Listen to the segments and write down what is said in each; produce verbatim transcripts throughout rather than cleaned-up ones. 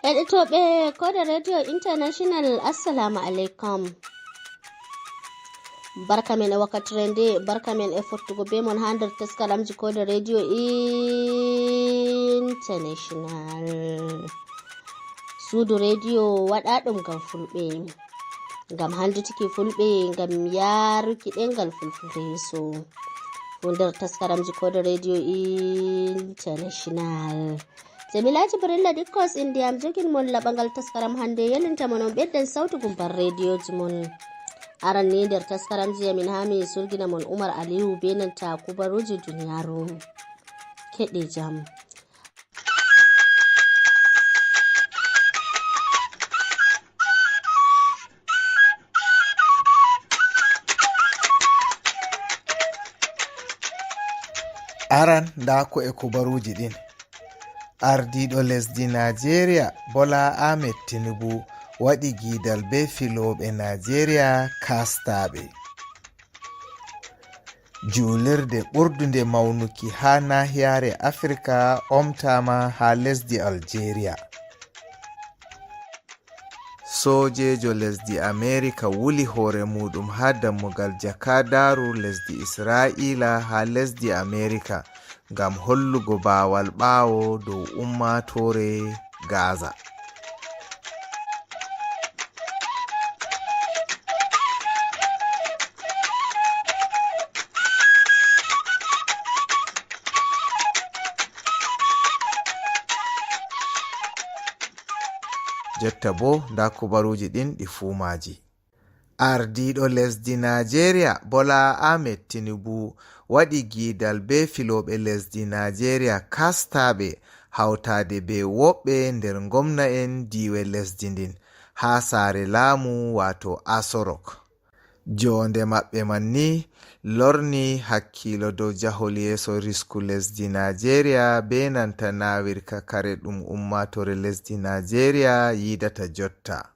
Heɗotooɓe Koode Radio International, Assalamu alaikum. Barka men e wakkatire nde, barka men e fottugo be mon haa nder taskaramji Koode Radio International. Suudu rediyo waɗaaɗum ngam Fulɓe. Ngam handitiki Fulɓe, ngam yaaruki ɗemngal Fulfulde yeeso. Ko nder taskaramji Koode Radio International. Jamilaji Brilla Dikkos Indiyam jogin mon laɓangal taskaram hannde, yelinta mon on ɓedden sawtu gumbar rediyoji mon. Aran ni nder taskaramji amin haa mi surgina mon Umar Aliyu be nanta kubaruji duniyaaru. Keɗe jam. Aran ndaa ko e kubaruuji ɗin. Ardiiɗo lesdi Naajeeriya, Bola Ahmed Tinubu, waɗi giidal bee filooɓe Naajeeriya kaastaaɓe. Juulirde ɓurdunde mawnuki haa naahiyaare Afirka omtaama haa lesdi Aljeeriya. Soojeejo lesdi Ameerika wuli hoore muuɗum haa dammugal jakadaaru lesdi Isra'iila haa lesdi Ameerika ngam hollugo baawal ɓaawo dow ummaatoore Gaza. Jotta boo, ndaa kubaruuji ɗin ɗi fuu maaji. Ardiiɗo lesdi Naajeeriya, Bola Ahmed Tinubu, waɗi giidal bee filooɓe lesdi Naajeeriya kastaaɓe, hawtaade bee woɓɓe nder ngomna'en diiwe lesdi ndin, haa saare laamu, waato Aso Rock. Joonde maɓɓe man ni lorni hakkiilo dow jahol yeeso risku lesdi Naajeeriya bee nanta naawirka kare ɗum ummaatoore lesdi Naajeeriya yiidata jotta.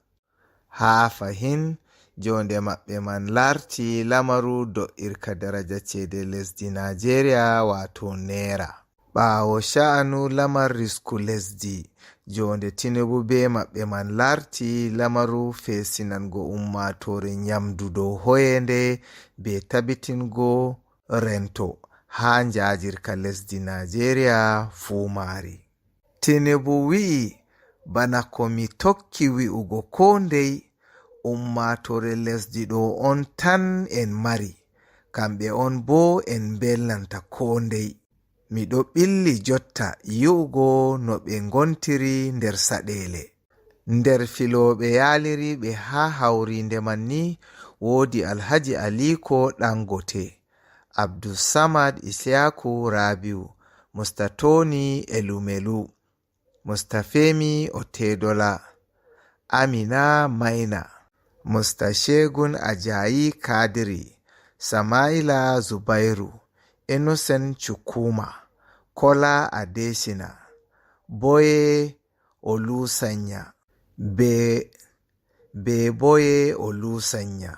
Haa fahin, joonde maɓɓe man laarti lamaru do'irka daraja ceede lesdi Naajeeriya, waato neera. Ɓaawo sha'anu lamar risku lesdi, joonde Tinubu bee maɓɓe man laarti lamaru feesinango ummaatoore nyamdu dow hoyeende bee tabitingo rento haa njaajirka lesdi Naajeeriya fuu maari. Tinubu wi'i, bana ko mi tokki wi'ugo koo ndey, ummaatoore lesdi ɗo on tan en mari, kamɓe on boo en mbelnanta koo ndey. Miɗo ɓilli jotta yi'ugo no ɓe ngontiri nder saɗeele. Nder filooɓe yaaliriiɓe haa hawriinde man ni, woodi Alhaji Aliko Dangote, Abdulsamad Isiyaku Rabiu, Mustatoni Elumelu, Mustafemi Otedola, Amina Maina, Musta Shegun Ajayi Kadiri, Samaila Zubairu, Innocent Chukwuma, Kola Adesina, Boye Olusanya, be, be Boye Olusanya.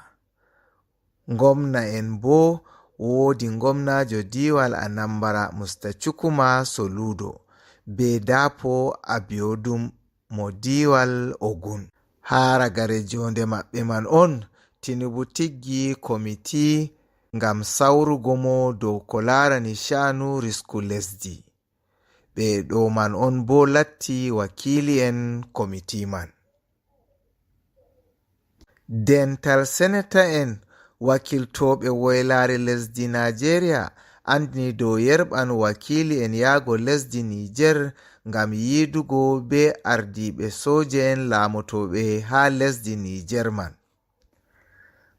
Ngomna'en boo, woodi ngomnaajo diiwal Anambra, Musta Chukwuma Soludo, be Dapo Abiodun mo diiwal Ogun. Haa ragare joonde maɓɓe man on, Tinubu tiggi komiti ngam sawrugo mo dow ko laarani sha'anu risku lesdi. Ɓe ɗo man on boo latti wakiili'en komiti man. Dental senata'en wakiltooɓe woylaare lesdi Naajeeriya anndini dow yerɓan wakiili'en yahgo lesdi Niijeer ngam yiidugo bee ardiiɓe sooje'en laamotooɓe haa lesdi Niijeer man.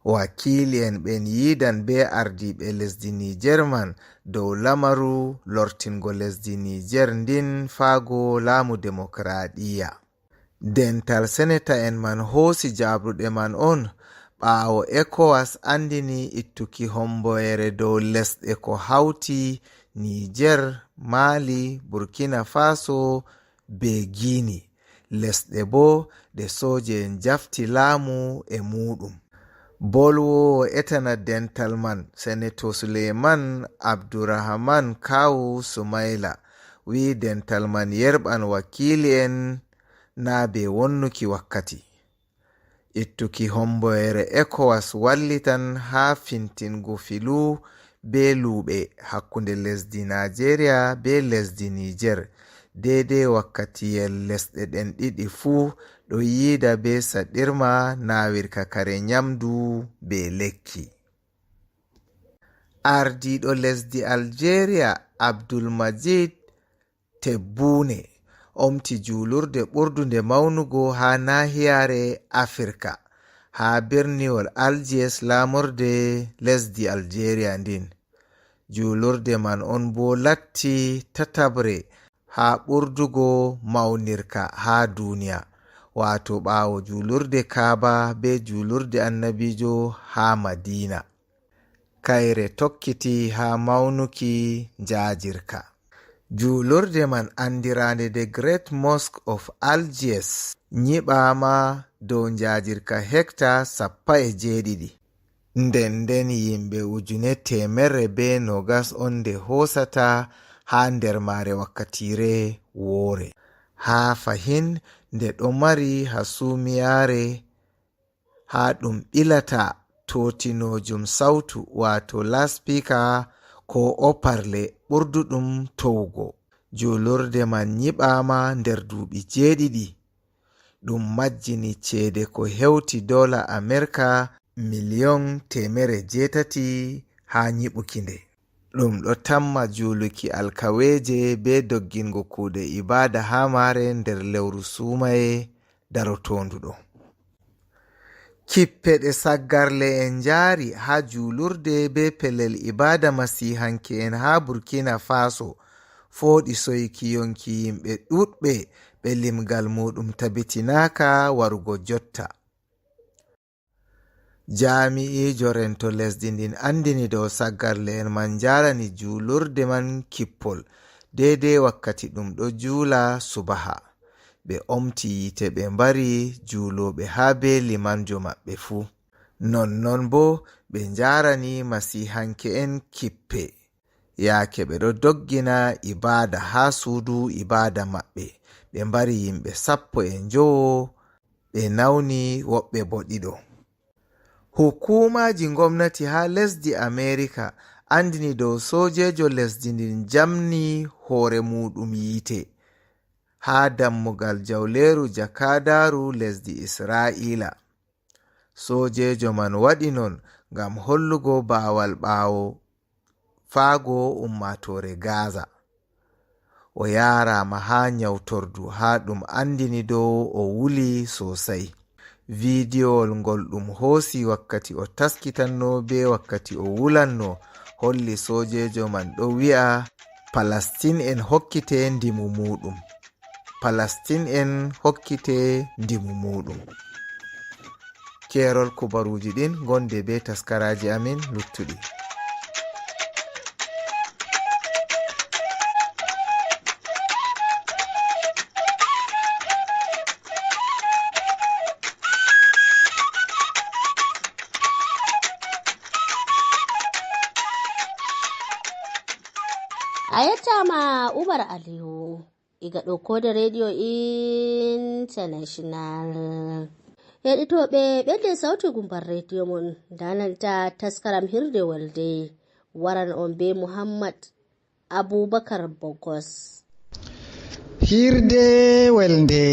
Wakiili'en ɓen yiidan bee ardiiɓe lesdi Niijeer man dow lamaru lortingo lesdi Niijeer ndin faago laamu demokaraaɗiyya. Dental senata'en man hoosi jaabruɗe man on ɓaawo ECOWAS anndini ittuki homboyere dow lesɗe ko hawti Niijeer, Maali, Burkina Faso, be Giini, lesɗe boo ɗe sooje'en jafti laamu e muuɗum. Bolwoowo etana dental man, Senator Suleiman Abdurrahman Kawu Sumaila, wi'i dental man yerɓan wakiili'en naa bee wonnuki wakkati. Ittuki homboyere ECOWAS wallitan haa fintingo filu bee luuɓe hakkunde lesdi Naajeeriya bee lesdi Niijeer, deydey wakkatiyel lesɗe ɗen ɗiɗi fuu ɗo yiida bee saɗirma naawirka kare nyamdu bee lekki. Ardiiɗo lesdi Aljeeriya, Abdul Majid Tebbuune, omti juulurde ɓurdunde mawnugo haa naahiyaare Afirka, haa berniwol Algiers, laamorde lesdi Aljeeriya ndin. Juulurde man on boo latti tataɓre haa ɓurdugo mawnirka haa duniya, waato ɓaawo juulurde Kaaba bee juulurde Annabiijo haa Madiina. Kayre tokkiti haa mawnuki njaajirka. Juulurde man anndiraande The Great Mosque of Algiers nyiɓaama dow njaajirka hekta sappo e jeeɗiɗi. Nden nden yimɓe ujune teemerre bee noogas on nde hoosata haa nder maare wakkatiire woore. Haa fahin nde ɗo mari hasuumiyaare haa ɗum ɓilata tootinoojum sawtu, waato laspika koo oparle ɓurduɗum towugo. Juulurde man nyiɓaama nder duuɓi jeeɗiɗi. Ɗum majjini ceede ko hewti doola Amerka miliyon teemerre jeetati haa nyiɓuki nde. Ɗum ɗo tamma juuluki alkaweeje bee doggingo kuuɗe ibaada haa maare nder lewru suumaye darotoondu ɗo. Kippe ɗe saggarle'en njaari haa juulurde bee pellel ibaada masiihanke'en haa Burkina Faso fooɗi soyki yonki yimɓe ɗuuɗɓe ɓe limgal muuɗum tabitinaaka warugo jotta. Jaami'iijo rento lesdi ndin anndini dow saggarle'en man njaarani juulurde man kippol, deydey wakkati ɗum ɗo juula subaha. Ɓe omti yiite ɓe mbari juulooɓe haa bee limanjo maɓɓe fuu. Nonnon boo ɓe njaarani masiihanke'en kippe. Yaake ɓe ɗo doggina ibaada haa suudu ibaada maɓɓe, ɓe mbari yimɓe sappo e njowo, ɓe nawni woɓɓe boo ɗiɗo. Hukuumaaji ngomnati haa lesdi Ameerika anndini dow soojeejo lesdi ndin jamni hoore muuɗum yiite haa dammugal jawleeru jakaadaaru lesdi Israa'iila. Soojeejo man waɗi non ngam hollugo baawal ɓaawo faago ummaatoore Gaza. O yaaraama haa nyawtordu haa ɗum anndini dow o wuli soosay. Viidiyowol ngol ɗum hoosi wakkati o taskitanno bee wakkati o wulanno holli soojeejo man ɗo wi'a, "Palastin'en hokkite ndimu muuɗum. Palastin'en hokkite ndimu muuɗum." Keerol kubaruuji ɗin gonde bee taskaraaji amin luttuɗi. A yettaama Umar Aliyu, iga ɗo Koode Radio International. Heɗitooɓe, ɓedde sawti gumbar radio mon, dananta taskaram hirde walde. Waran on be Muhammad Abubakar Bogos. Hirde welnde.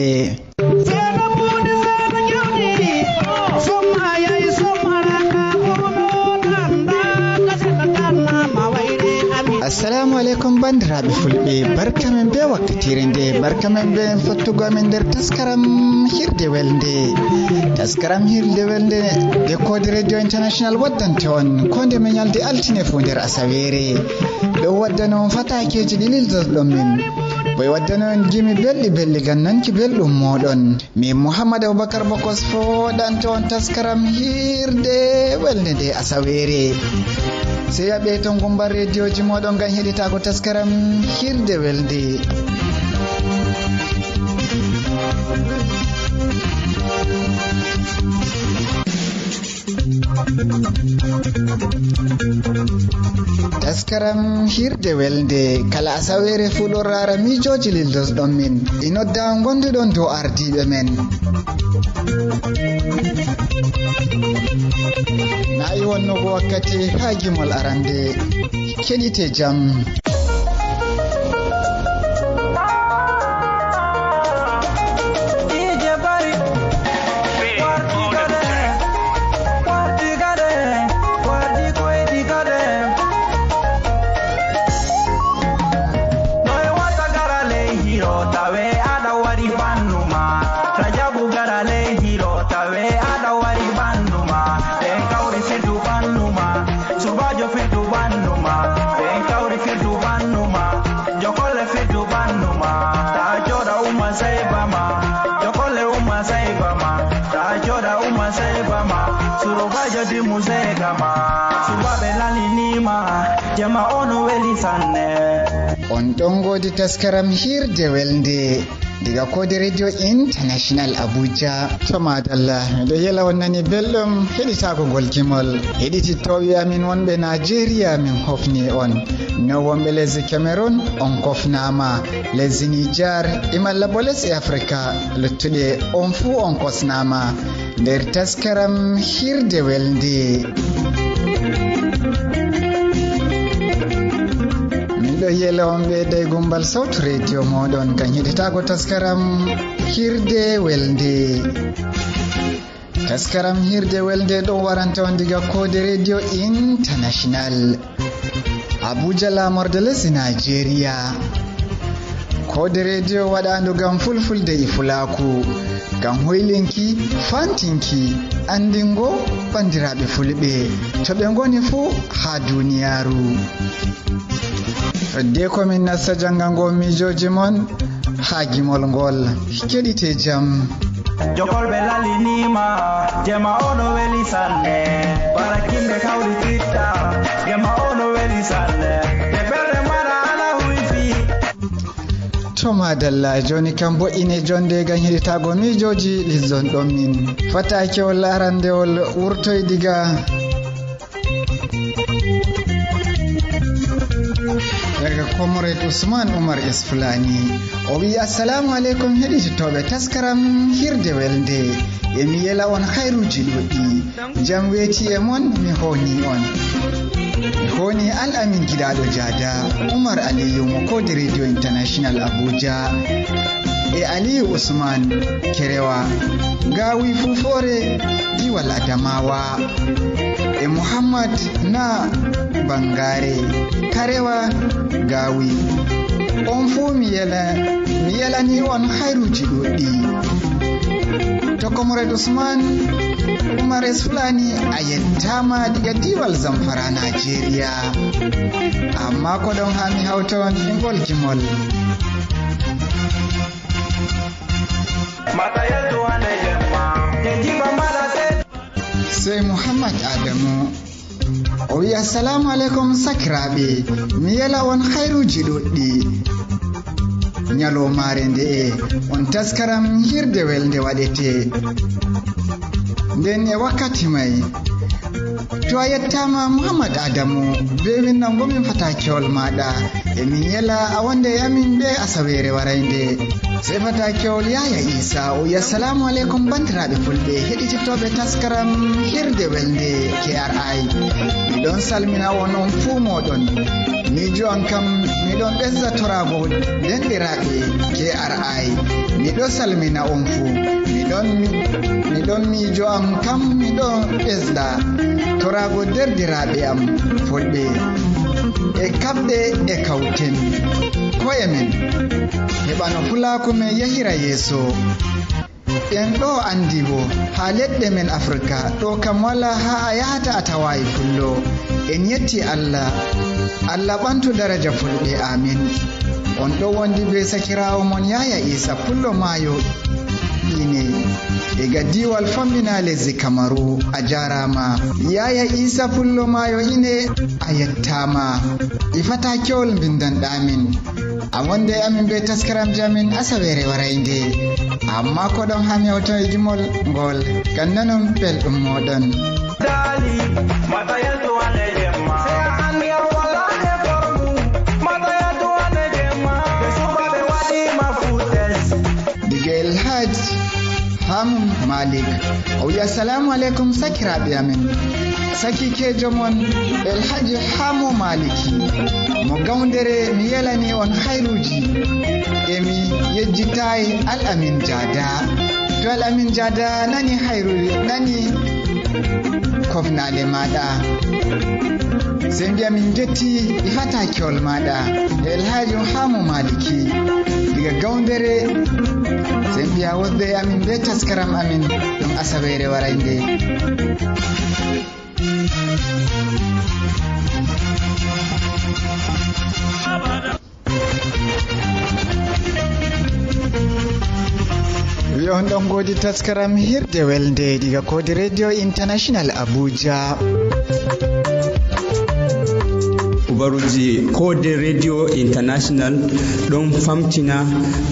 Assalamu alaikum, bandiraɓe fulɓe, barka men be wakkatire nde, barka men be fottugo amen nder taskaram hirde welnde. Taskaram hirde welnde de Koode Radio International waddante on ko nde men nyalde altine fuu nder asawere. Ɗo waddano on fatakeeji ɗi lildorɗon min. Boy waddano on gimi belɗi belɗi ngam nanki belɗum moɗon. Min Muhammad Abubakar Bokos foɗanto on taskaram hirde welnde nde asawere. Sey yaɓe ton gumbar rediyoji moɗon ngam heɗitago taskaram hirde welnde. Taskaram hirde welde, kala asaweere fuu ɗon raara miijooji lildorɗon min. E nodda ngonduɗon dow ardiiɓe men. Na'i wonnugo wakkati haa gimol arande. Keɗite jam. Subajo firdu bannu ma, ɓen kawri firdu bannu ma. Jokolle firdu bannu ma, ta joda uma sai bama. Jokolle uma sai bama, ta joda uma sai bama. Subajo dimu sai gama. Subabe lali nima, jama ono weli sanne. On ɗon godi taskaram hirde welde. Diga Koode Radio International Abuja. To madalla, miɗo yela on nani belɗum heɗitaago ngol gimol. Heɗitittooɓe amin wonɓe Najeriya, min hofni on. No wonɓe lesdi Cameroon, on kofnaama. Lesdi Nijar, e malla bo lesɗe Afrika luttuɗe, on fuu on kosnaama. Nder taskaram hirde welde. Min ɗo yela on ɓe dey gumbal sawtu rediyo moɗon ngam heɗitaago taskaram hirde welde. Taskaram hirde welde ɗo waranta on diga Koode Radio International. Abuja, laamorde lesdi Najeriya. Koode rediyo waɗaandu ngam fulfulde e fulaaku, ngam hoylinki, fantinki, anndingo banndiraaɓe fulɓe to ɓe ngoni fuu haa duniyaaru. Fedde ko min nasta janngango miijooji mon haa gimol ngol. Keɗite jam. Jokolɓe laliniima, jema ono weli sanne. Barakinɓe kawri titta, jema ono weli sanne. Ɓe ɓerɗe mara ala huyfi. To madalla, jooni kam bo ine jonde ngam heɗitaago miijooji lildon ɗon min. Fataakewol arandewol wurtoy diga Daga Comrade Usman Umar S Fulani. O wi'i, "Assalamu alaikum, heɗitotooɓe taskaram hirde welde. E mi yela on khairuji ɗuɗɗi. Jam weeti e mon, mi hooni on. Mi hooni Al Amin giɗaaɗo Jada, Umar Aliyu mo Koodi Radio International Abuja. E Aliyu Usman Kerewa, Gawi Fufore, Diwal Adamawa. E Muhammad na Bangare, Karewa Gawi. On fuu mi yela, mi yelani on khairuji ɗuɗɗi." To Comrade Usman Umar S Fulani, a yettaama diga Diwal Zamfara, Najeriya. Amma ko ɗon haa mi hawta on e ngol gimol. Sey Muhammad Adamu. O wi'i, "Assalamu alaikum sakiraaɓe, mi yela on khairuji ɗuɗɗi. Nyalomaare nde'e, on taskaram hirde welde waɗete. Nden e wakkati mai." To a yettaama Muhammad Adamu, be winnango min fataakewol maaɗa. E min yela a wonde e amin be asaweere waraynde. Sey fataakewol Yahaya Isa, o wi'i, "Assalamu alaikum banndiraaɓe fulɓe, heɗititooɓe taskaram hirde welde K R I. Mi ɗon salmina on, on fuu mooɗon. Miijo am kam, mi ɗon ɓesda toraago denɗiraaɓe K R I. Mi ɗo salmina on fuu. Mi ɗon mi-, mi ɗon miijo am kam, mi ɗo ɓesda toraago derdiraaɓe am fulɓe. E kaɓɗe e kawten ko'e men, heɓa no fulaaku men yahira yeeso." En ɗo anndi bo, haa leɗɗe men Afrika, ɗo kam walaa haa a yahata a tawaayi pullo. En yetti Allah. Allah ɓantu daraja fulɓe. Amin. On ɗo wondi be sakiraawo mon Yahaya Isa Pullo Maayo Ine. Diga Diwal Fombina lesdi Kamaru, a jaaraama. Yahaya Isa Pullo Maayo Ine, a yettaama. E fataakewol mbindanɗaa min. A wonde e amin be taskaramji amin asaweere waraynde. Amma ko ɗon haa mi hawta e gimol ngol, ngam nanon belɗum mooɗon. Dali, mataya to ane jemma. Se andi a wala de formu, mataya to ane jemma. Be suba be wadi ma futes. Diga El Hadj Hamu Malik. O wi, "Assalamu alaikum, sakiraaɓe amen." Saki kejo mon El Hadj Hamu Maliki. Mo gawndere mi yelani on hayruji. E mi yejjitaay Al Amin Jada. To Al Amin Jada nani hayru, nani kofnaale maɗa. Sey mbiya min njetti e fatakiwol maɗa. E El Hadj Hamu Maliki. Diga gawndere. Sey mbiya wodde e amin be taskaram amin. Ɗum asaweere warayde. Wi on ɗon godi taskaram hirde welde diga kodi Radio International Abuja. Kubaruji kode Radio International ɗon famtina,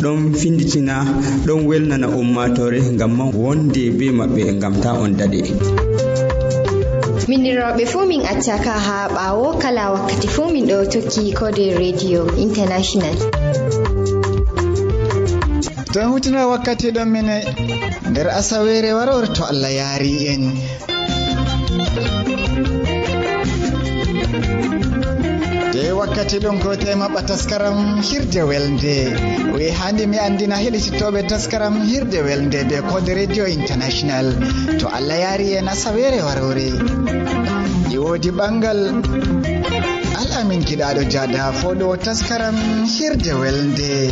ɗon finditina, ɗon welnana ummatore ngam man wonde be maɓɓe ngam ta on daɗe. Minnirooɓe fuu min accaka haa ɓaawo, kala wakkati fuu min ɗo tokki Kode Radio International. To en huutinira wakkati ɗon mine nder asaweere waroore to Allah yaari en. De wakkati ɗon ko te maɓɓa taskaram hirde welde. O wi hande mi andina heɗitittooɓe taskaram hirde welde be Kode Radio International. To Allah yaari en asaweere waroore. E woodi ɓangal Al Amin Giɗaaɗo Jada foɗo taskaram hirde welde.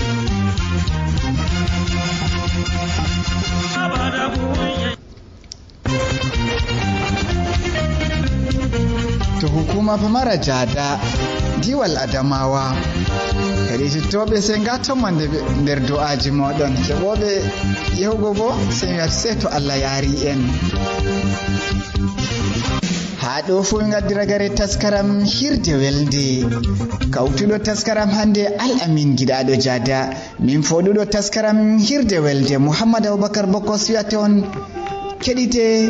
To hukuma pamara Jada, diwal Adamawa. Heɗitittooɓe, sey ngatomma nde-, nder du'aaji mooɗon. Keɓooɓe yahugo boo, sey mi wiyata sey to Allah yaari en. Haa ɗo fuu min ngaddi ragare taskaram hirde welde. Kawtuɗo taskaram hande Al Amin Giɗaaɗo Jada. Min foɗuɗo taskaram hirde welde Muhammad Abubakar Bokos wiyata on keɗite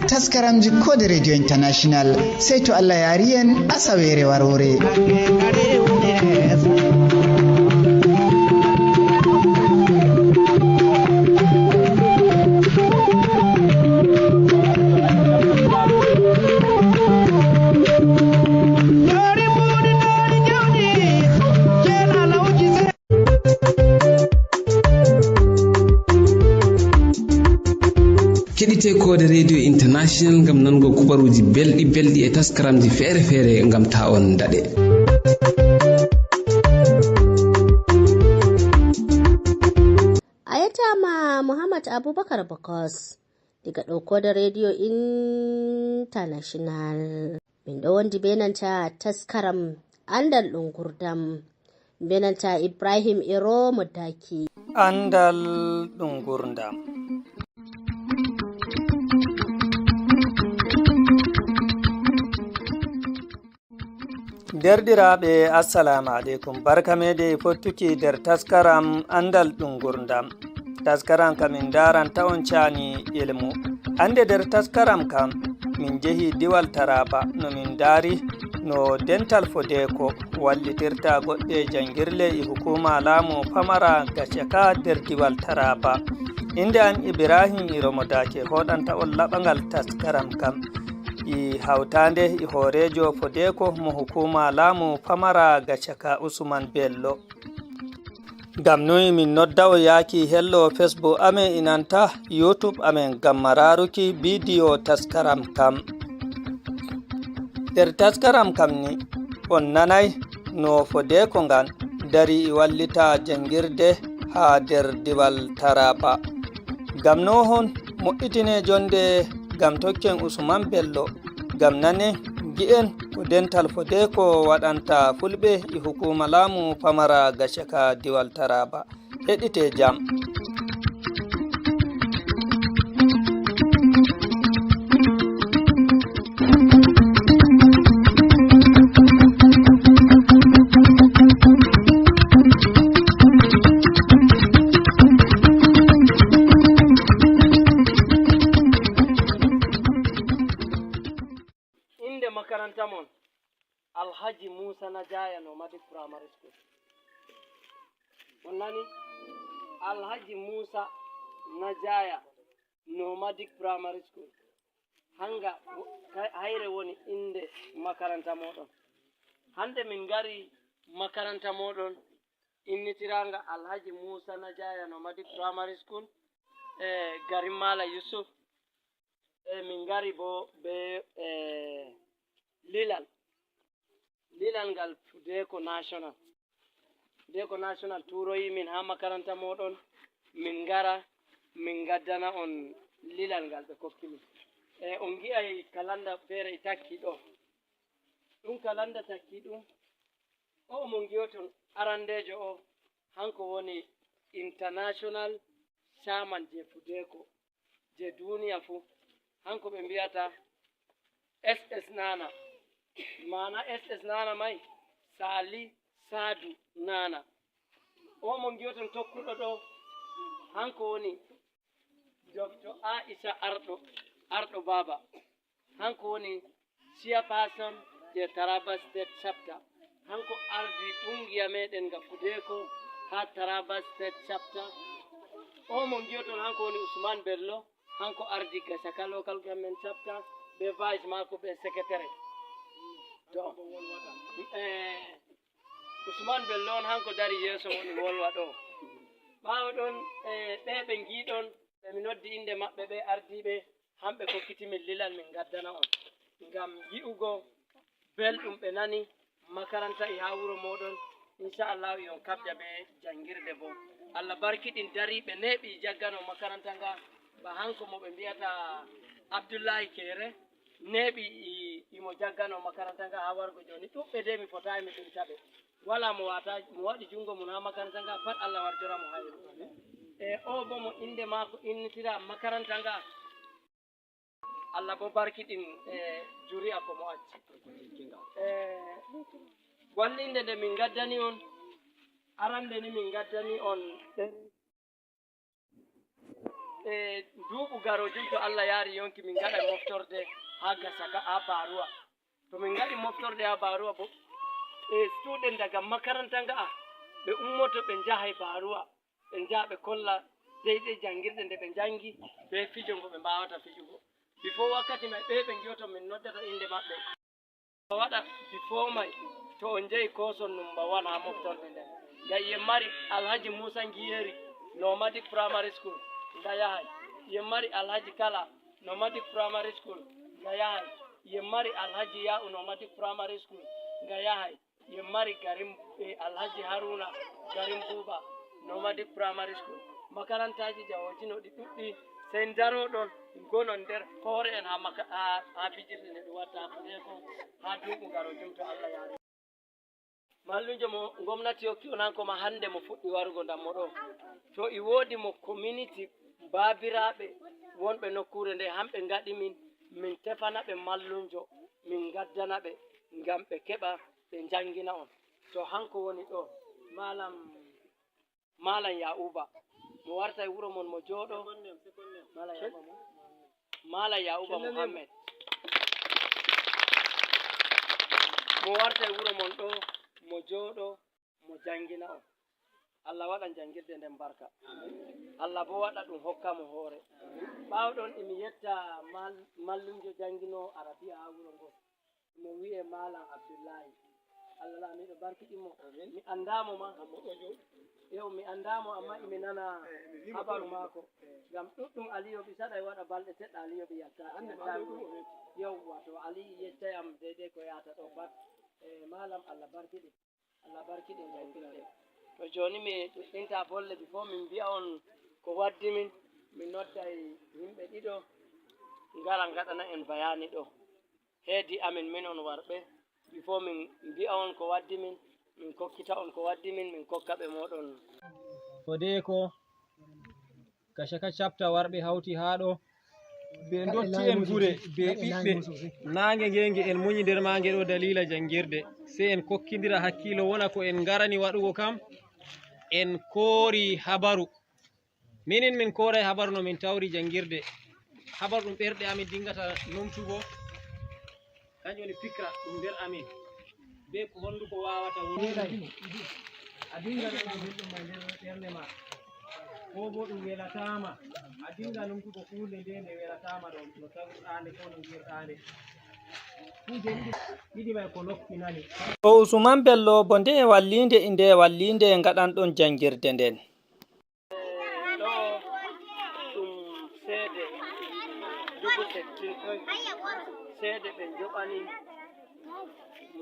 taskaramji Kode Radio International. Sey to Allah yaari en asaweere waroore. Keɗite Kode Radio International ngam nanugo kubaruuji belɗi belɗi e taskaramji feere feere ngam ta on daɗe. A yettaama Muhammad Abubakar Bokos, diga ɗo Kode Radio International. Min ɗo wondi be nanta taskaram Andal ɗum ngurdam. Be nanta Ibrahim Ero Modaki. Andal ɗum ngurdam. Derɗiraaɓe, assalamu aleykum. Barka meɗen e fottuki nder taskaram Andal ɗum ngurdam. Taskaram kam min ndaranta on caani ilmu. Hande nder taskaram kam min jehi diwal Taraba, no min ndari no dental Fodeko wallitirta goɗɗe jangirle e hukuma laamu pamara Gachaka nder diwal Taraba. Innde am Ibrahim Iromo Dake, hoɗanta on laɓangal taskaram kam. E hawtande e hooreejo Fodeko mo hukuma laamu pamara Gachaka, Usman Bello. Ngam noy min nodda o yaaki hello Facebook amen inanta YouTube amen ngam maraaruki bidiyo taskaram kam. Nder taskaram kam ni, on nanay no Fodeko ngan dari e wallita jangirde haa nder diwal Taraba. Ngam no hon moƴƴitine jonde ngam tokken Usman Bello. Ngam nane, ngi'en ko dental Fodeko waɗanta Fulɓe e hukuma laamu pamara Gachaka diwal Taraba. Heɗite jam. Makaranta mon, Alhaji Musa Najaya Nomadic Primary School. On nani? Alhaji Musa Najaya Nomadic Primary School. Hanga wo-, kay-, hayre woni innde makaranta mooɗon. Hannde min ngari makaranta mooɗon innitiraanga Alhaji Musa Najaya Nomadic Primary School, e garin Maala Yusuf. E min ngari bo be, e, lilal. Lilal ngal Fudeeko National. Fudeeko National turoyi min haa makaranta mooɗon, min ngara, min ngaddana on lilal ngal ɓe kokki min. E, on ngi'ay kalanda feere e takki ɗo. Ɗum kalanda takki ɗum, o mo ngi'oton arandeejo o, hanko woni international chairman je Fudeeko, je duniya fuu. Hanko ɓe mbi'ata S S Nana. Maana S S Nana may? Sali Sadu Nana. O mo ngi'oton tokkuɗo ɗo, hanko woni Doctor Aisha Arɗo, Arɗo Baaba. Hanko woni chairperson je Taraba State Chapter. Hanko ardi ƙungiya meɗen nga Fudeeko haa Taraba State Chapter. O mo ngi'oton hanko woni Usman Bello. Hanko ardi Gashaka Local Government Chapter be vice maako be secretary. To, eh, Usman Bello on hanko dari yeeso woni wolwa ɗo. Ɓaawo ɗon, eh, ɓe ɓe ngi'ɗon, ɓe mi noddi innde maɓɓe, ɓe ardiiɓe, hamɓe kokkiti min lilal min ngaddana on. Ngam yi'ugo belɗum ɓe nani, makaranta e haa wuro mooɗon, inshallahu e on kaɓda be janngirde bo. Allah barkiɗin dariiɓe neeɓi jaggano makaranta nga, ba hanko mo ɓe mbi'ata Abdullahi Kere, neeɓi i, imo jaggano makaranta nga haa wargo jooni. Ɗuɗɓe de mi fotaay mi ɓilta ɓe. Walaa mo waata, mo waɗi junngo mum haa makaranta nga, pat Allah warjora mo hayru. E o bo mo innde maako innitira makaranta nga, Allah bo barkiɗin, e, juri'a ko mo acci. E, wallinde nde min ngaddani on, arande ni min ngaddani on, e, nduuɓu garoojum to Allah yaari yonki min ngaɗa moftorde haa Gasaka, haa Baruwa. To min ngaɗi moftorde haa Baruwa bo, e, student daga makaranta nga'a ɓe ummoto ɓe njahay Baruwa. Ɓe njaha ɓe kolla deydey janngirde nde ɓe njanngi, be fijo ngo ɓe mbaawata fijugo. Before wakkati may, ɓe ɓe ngi'oto min noddata innde maɓɓe. Waɗa before may, to on njehi kooson number one haa moftorde nden. Ngam yen mari Alhaji Muusa Ngiyeeri, Nomadic Primary School, nga yahay. Yen mari Alhaji Kala, Nomadic Primary School, nga yahay. Yen mari Alhaji Ya'u, Nomadic Primary School, nga yahay. Yen mari garin, e, Alhaji Haruna, garin Buuba, Nomadic Primary School. Makarantaaji jawooji no ɗi ɗuɗɗi, sey ndaroɗon, ngonon nder hoore'en haa maka-, haa, haa fijirde nde ɗum watta haa Fudeeko, haa duuɓu garoojum to Allah yaari. Mallumjo mo ngomnati hokki on hanko ma hannde mo fuɗɗi warugo ndammo ɗo. To e woodi mo community baabiraaɓe wonɓe nokkuure nde, hamɓe ngaɗi min, min tefana ɓe mallumjo, min ngaddana ɓe, ngam ɓe keɓa ɓe njanngina on. To hanko woni ɗo, Malam, Malam Ya'uba. Mo warta e wuro mon mo jooɗo. Malam Ya'uba mo? Malam Ya'uba Muhammad. Mo warta e wuro mon ɗo, mo jooɗo, mo janngina on. Allah waɗa janngirde nden barka. Allah bo waɗa ɗum hokka mo hoore. Ɓaawo ɗon, emi yetta mal-, mallumjo janngino Arabiya haa wuro ngo. Mo wi'e Malam Abdullahi. Allah laamiiɗo barkiɗin mo. Amin. Mi anndaa mo ma. Ammo ɗo jooɗi. Yo, mi anndaa mo, amma emi nana, eh, mi wi'i mo habaru ɗo maako. Eh. Ngam ɗuɗɗum Aliyu ɓi saɗa e waɗa balɗe seɗɗa Aliyu ɓi yatta. Hannde ma ɗo ɗum o weeti. Yawwa, to Ali yeccay am deydey ko yahata ɗo pat. Eh, Malam, Allah barkiɗin. Allah barkiɗin janngirde. To jooni mi ɗuɗɗinta bolle, before min mbi'a on ko waddi min, min nodday yimɓe ɗiɗo ngara ngaɗana en bayaani ɗo. Heedi amin minon warɓe, before min mbi'a on ko waddi min, min kokkita on ko waddi min, min kokka ɓe mooɗon. Fudeeko, Gashaka Chapter warɓe hawti haa ɗo. Ɓe ndotti en gure, be ɓiɓɓe. Naange nge, nge en muñi nder maange ɗo daliila janngirde. Sey en kokkindira hakkiilo wona ko en ngarani waɗugo kam, en koori habaru. Minin min kooray habaru no min tawri janngirde. Habaru ɗum ɓerɗe amin dinngata numtugo. Kañum woni fikra ɗum nder amin, be ko honduko waawata wonde. A dinga nango belɗum ma nder ɓernde ma, ko bo ɗum welataama. A dinga numtugo huunde nde nde welataama ɗon, no tawirɗaande ko no ngirɗaande. Kuuje ɗiɗi, ɗiɗi may ko noppi nani. To Usman Bello bo nde walliinde, nde walliinde ngaɗanɗon janngirde nden. Ɗo ɗum seede dubu settin koy, seede ɓe njoɓani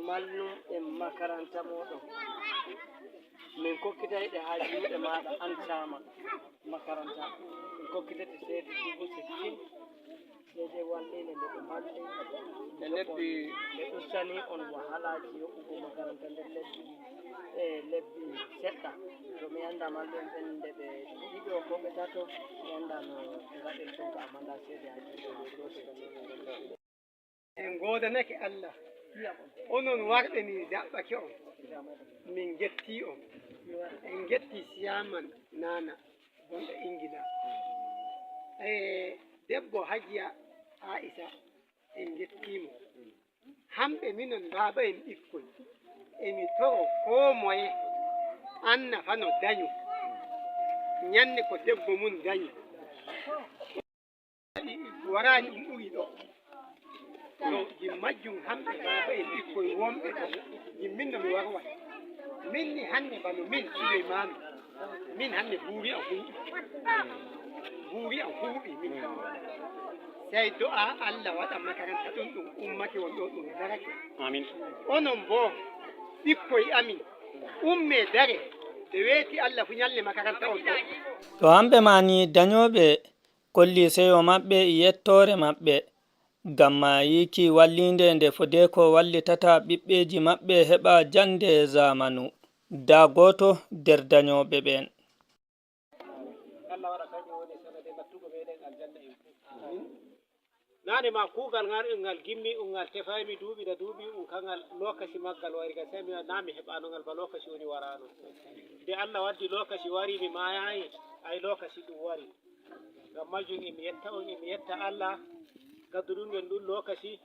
mallum'en makaranta mooɗon. Min kokkitay ɗe haa juuɗe maaɗa, an caama makaranta. Min kokkitete seede dubu settin. Deydey walliinde nde ɓe mballi e lebbi. Ɓe ustani on wahalaaji yoɓugo makaranta nder lebbi, e lebbi seɗɗa. To mi annda mallu'en ɓen nde ɓe ɗiɗo ko ɓe tato, mi annda no ngaɗirton ka, amma nda seede haa juuɗe ma. En goodanake Allah, onon warɓe min jaɓɓake on, min ngetti on. En ngetti Siyaman Nana. Gonɗo Ingila. E debbo Hajiya Aisa, en ngettiimo. Hamɓe minon baaba'en ɓikkoy, emi toro koo moye anna fano danyo. Nyanne ko debbo mum danyi. Waraani ɗum ɓuri ɗo. To gim majjum hamɓe baaba'en ɓikkoy wonɓe ɗo, gim min no mi warwa. Min ni hannde bano min Suleymaanu, min hannde buuri am huuɓi. Buuri am huuɓi min. Sey do'a Allah waɗa makaranta ɗum, ɗum ummake won ɗo ɗum darake. Amin. Onon boo ɓikkoy amin, ummee dare, ɓe weeti Allah fu nyalne makaranta on ɗo. To hamɓe ma ni danyooɓe kolli seyo maɓɓe e yettoore maɓɓe, ngam maayiiki walliinde nde fodeeko wallitata ɓiɓɓeeji maɓɓe heɓa jannde zamanu. Daa gooto nder danyooɓe ɓeen. Allah waɗa kanjum woni sanade nattugo meɗen aljanna en fuu. Naane ma kuugal ngal, ngal gimmi, ngal tefaymi duuɓi da duuɓi, um kangal lokaci maggal wari, ngal sey mi wi'a, naa mi heɓaano ngal ba lokaci woni waraano. Nde Allah waddi lokaci wari, mi maayayi, ay lokaci ɗum wari. Ngam majjum emi yetta on, emi yetta Allah, gadduɗum en ɗum lokaci.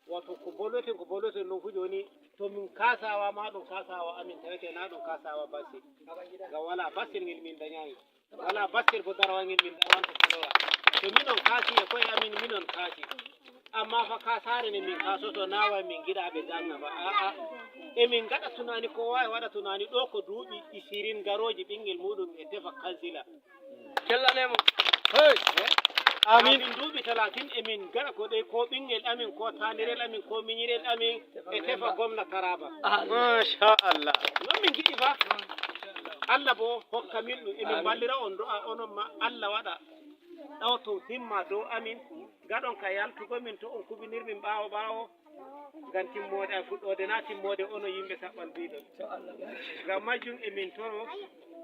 Wato ko bolweten, ko bolweten ɗum fu jooni, to min kaasawa ma ɗum kaasawa amin tawete, na ɗum kaasawa basse. Ngam wala bassel ngel min danyayi. Wala bassel bo darawal ngel min dawanto talora. To minon kaasi e ko'e amin, minon kaasi. Amma fa kaasaare ne min kaasoto, na way min ngiɗa ɓe janga ba. A'a. E min ngaɗa tunani, kowa e waɗa tunani ɗo ko duuɓi ishirin garooji ɓingel muɗum e tefa kansila. Kellanemo. Hey. Amin. Amin duuɓi talatin e min ngaɗa ko ɗey ko ɓingel amin, ko tanirel amin, ko minyirel amin e tefa gomna Taraba. Masha Allah. Non min ngiɗi ba. Allah bo hokka min ɗum. E min ballira on do'a onon ma Allah waɗa ɗawto himma dow amin. Gaɗon ka yaltugo min to on kubinir min ɓaawo ɓaawo. Ngam timmoode ay fuɗɗoode na timmoode onon yimɓe saɓɓal biɗon. Ngam majjum e min toro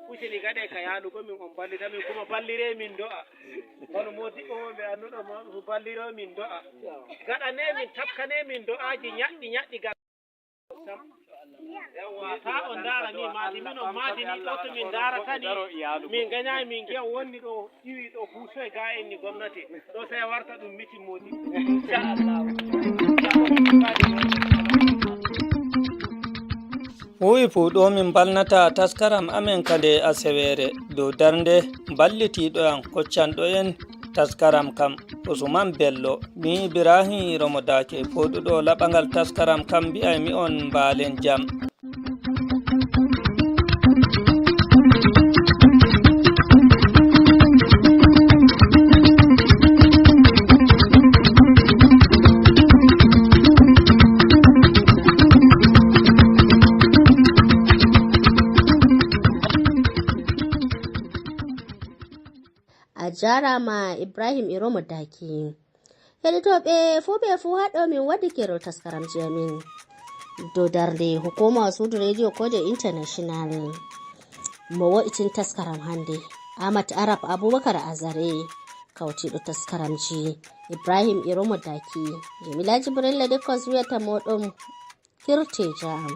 useni gaɗe ka yaalugo min on ballita min kuma ballire min do'a. Kono moodibbo mo ɓe annuɗo ma balliro min do'a. Gaɗane min takkane min do'aaji nyaɗɗi nyaɗɗi ga. Yawwa, ta on ndaara ni maadi, minon maadi ni ɗo to min ndaaratani, min ngañaay min ngi'a wonni ɗo iwi ɗo huusoy ga en ni gomnati. Ɗo sey warta ɗum mitin moodi. Inchallah. Huwi fuu ɗo min mbalnata taskaram amen kade aseweere dow darnde ballitiiɗo en koccanɗo en taskaram kam. Usman Bello, mi Ibrahim Romo Dake, fooɗuɗo laɓangal taskaram kam, mbi'ay mi on mbaalen jam. A jaaraama Ibrahim Iromo Daki. Heɗotooɓe fuu ɓe fuu haa ɗo min waddi keerol taskaramji amin. Dow darnde hukuuma suudu Reediyo Koode International. Mo wo'itin taskaram hannde, Amat Arab Abubakar Azare, kawtiiɗo taskaramji, Ibrahim Iromo Daki, Jamila Jibrilla Dekkos wiyata mooɗon, kirte jam.